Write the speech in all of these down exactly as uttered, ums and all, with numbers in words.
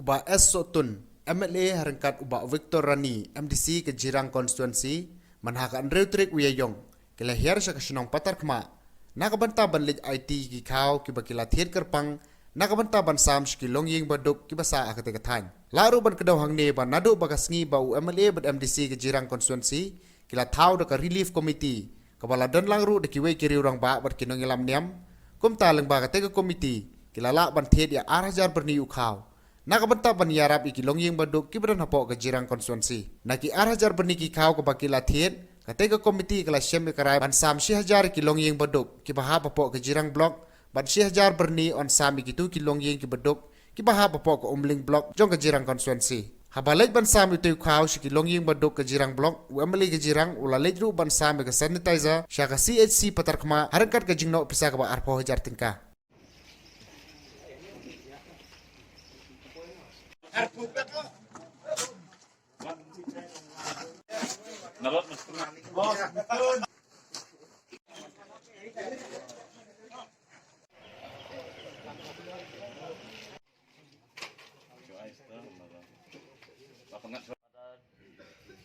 U Bah S Sohtun, M L A ha ryngkat u Bah Victor Rani, M D C ka Jirang Constituency, man ha ka hynriew tarik u Ïaïong, ki la hiar sha ka shnong Patarkhmah na ka bynta ban leit aiti ki khaw kiba ki la thied kyrpang na ka bynta ban sam sha ki longïing baduk kiba sah ha katei ka thaiñ. Lah ruh ban kdew hangne ba naduh ba ka sngi ba u M L A bad M D C ka Jirang Constituency ki la thaw da ka Relief Committee kaba la don lang ruh da kiwei ki riew rangbah bad ki nongïalam niam. Kumta lyngba katei ka committee ki la lah ban thied ïa ar hajar byrni u khaw na ka bynta ban ïarap ïa ki longïing baduk kiba don hapoh ka Jirang Constituency. Na ki ar hajar byrni ki khaw kaba ki la thied, katei ka committee ka la shem ïa ka rai ban sam shi hajar ïa ki longïing baduk kiba hap hapoh ka Jirang Block, bad shi hajar byrni yn sam ïa kitu ki longïing kiba duk kiba hap hapoh ka Umling Block jong ka Jirang Constituency. Haba leit ban sam ïa utu u khaw sha ki longïing baduk ka Jirang Block, u M L A ka Jirang u la leit ruh ban sam ïa ka sanitizer sha ka C H C Patarkhmah ha ryngkat ka jingnoh pisa kaba arphew hajar tyngka.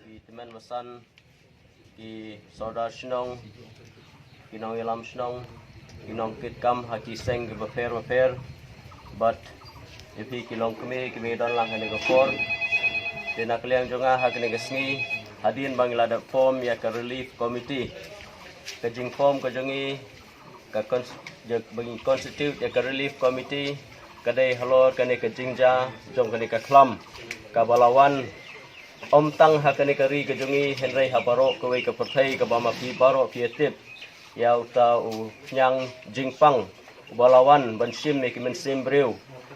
Ki tymmen basan, ki sordar shnong, ki nongïalam shnong, ki nongkitkam ha ki seng kiba pher ba pher, bad ïa phi ki longkmie kiba don lang ha kane ka por. Te na ka liang jong nga ha kane ka sngi, hadien ba ngi la dep form ïa ka relief committee, ka jingform ka jong ngi, ka cons-, ja, ba ngi constitute ïa ka relief committee, ka dei halor kane ka jingjia jong kane ka khlam kaba la wan ym tang ha kane ka ri ka jong ngi, hynrei ha baroh kawei ka pyrthei, kaba ma phi baroh phi ïa tip ïa uta u khñiang jingpang uba la wan ban shim ïa ki mynsiem briew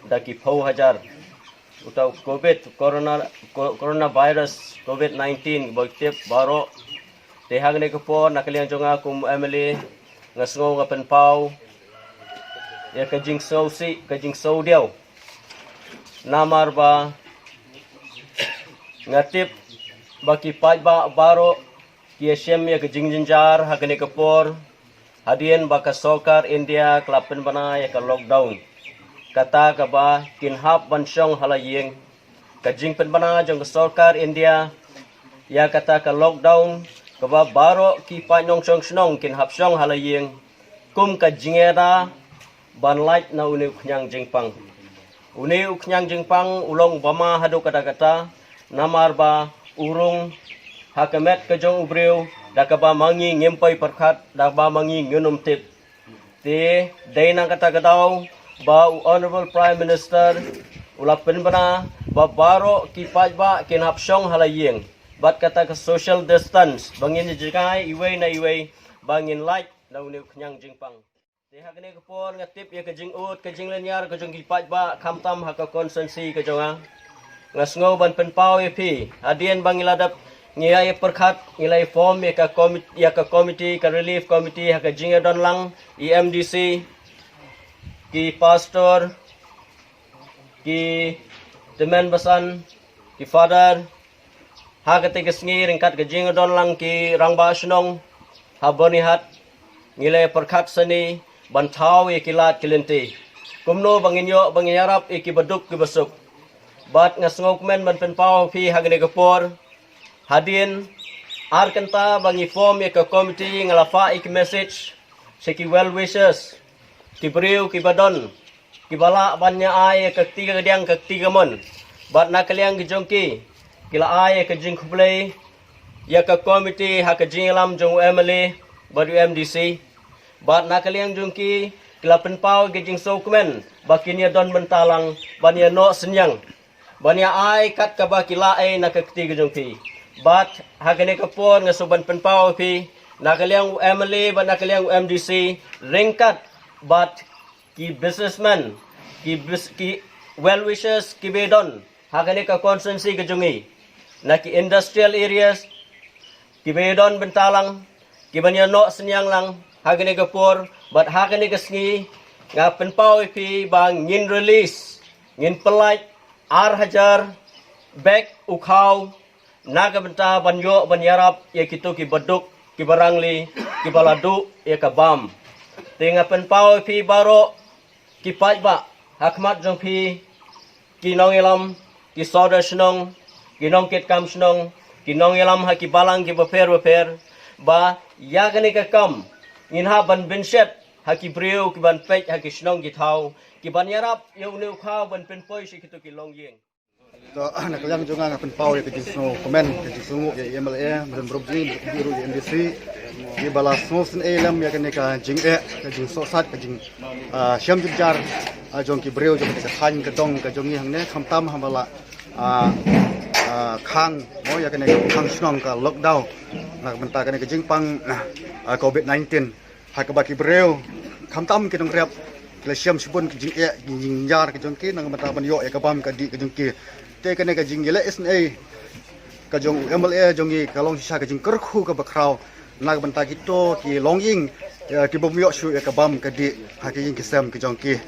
da ki phew hajar. Uta u covid, corona, co-, coronavirus, covid nineteen, ba tip baroh. Te ha kane ka por, na ka liang jong nga kum M L A, nga sngew nga pynpaw ïa ka jingsngewsih, ka jingsngewdiaw. Namar ba nga tip ba ki paidbah baroh ki ïashem ïa ka jingjynjar ha kane ka por, hadien ba ka sorkar India ka la pynbna ïa ka lockdown, kata kaba kin hap ban shong ha la ïing. Ka jingpynbna jong ka sorkar India ïa kata ka lockdown, kaba baroh ki paid nongshong shnong kin hap shong ha la ïing, kum ka jingïada ban lait na une u khñiang jingpang. Une u khñiang jingpang u long ba ma haduh katta katta, namar ba u rung ha ka met ka jong u briew da kaba ma ngi ngim poi pyrkhat, da ba ma ngi ngin ym tip. Te dei na kata ka daw ba u Honorable Prime Minister u la pynbna ba baroh ki paidbah kin hap shong ha la ïing, bad kata ka social distance, ba ngin jngai iwei na iwei, ba ngin lait na une u khñiang jingpang. Te ha kane ka por nga tip ïa ka jingud, ka jinglynñiar ka jong ki paidbah, khamtam ha ka constituency ka jong nga. Nga sngew ban pynpaw ïa phi, hadien ba ngi la dep, ngi la ïa pyrkhat, ngi la ïa form ïa ka comi-, ïa ka committee, ka relief committee, ha ka jingïadon lang i M D C, ki pastor, ki tymmen basan, ki father, ha kata ka sngi ryngkat ka jingdon lang ki rangbah shnong ha Byrnihat, ngi la pyrkhat sani ban thaw ïa ki lad ki lynti, kumno ba ngin ïoh ba ngin ïarap ïa ki baduk ki basuk. Bad nga sngewkmen ban pynpaw phi ha kane ka por, hadien ar kynta ba ngi form ïa ka committee, nga la phah ïa ki message sha ki well wishers, ki briew kiba don, kiba lah ban ïa ai ïa ka kti ka kadiang ka kti ka mon. Bad na ka liang ki jong ki, ki la ai ïa ka jingkhublei ïa ka committee ha ka jingïalam jong u M L A bad u M D C. Bad na ka liang jong ki, ki la pynpaw ïa ka jingsngewkmen ba kin ïa don bynta lang ban ïa noh synñiang, ban ïa ai kat kaba ki lah ei na ka kti ka jong phi. Bad ha kane ka por nga shu ban pynpaw phi, na ka liang u M L A bad na ka liang u M D C, ryngkat bad ki businessmen, ki bus-, ki well wishers kiba don ha kane ka constituency ka jong ngi, na ki industrial areas, kiba don bynta lang, kiba ïa noh synñiang lang ha kane ka por, bad ha kane ka sngi, nga pynpaw ïa phi ba ngin release, ngin pynlait ar hajar bag u khaw, na ka bynta ban ïoh ban ïarap ïa kito ki baduk, ki barangli, kiba la duh ïa ka bam. Te nga pynpaw ïa phi baroh ki paidbah, ha khmat jong phi, ki nongïalam, ki sordar shnong, ki nongkitkam shnong, ki nongïalam ha ki balang kiba pher ba pher, ba ïa kane ka kam ngin hap ban pynshet ha ki briew kiban peit ha ki shnong ki thaw, kiban ïarap ïa une u khaw ban pynpoi sha kito ki longïing. To, na ka liang jong nga, nga pynpaw ïa ka jingsngew kmen, ka jingsngew ïa i M L A, Madan Barup jong ngi, bad ruh ïa i M D C, kiba la sngewsynei lem ïa kane ka jingeh, ka jingsohsat, ka jing, ah, shem jynjar, ah, jong ki briew jong kane ka thaiñ ka dong ka jong ngi hangne, khamtam haba la, ah, ah, khang, mo, ïa kane ka khang shnong, ka lockdown na ka bynta kane ka jingpang, ah, covid nineteen. Ha kaba ki briew, khamtam ki nongrep, ki la shem shibun ki jingeh, ki jingjynjar ka jong ki, na ka bynta ban ïoh ïa ka bam ka dih ka jong ki. Te kane ka jingïaleh isynei ka jong u M L A jong ngi ka long shisha ka jingkyrkhu kaba khraw na ka bynta kito ki longïing, eh, ki bym ïoh shuh ïa ka bam ka dih ha ki ïing ki sem ki jong ki.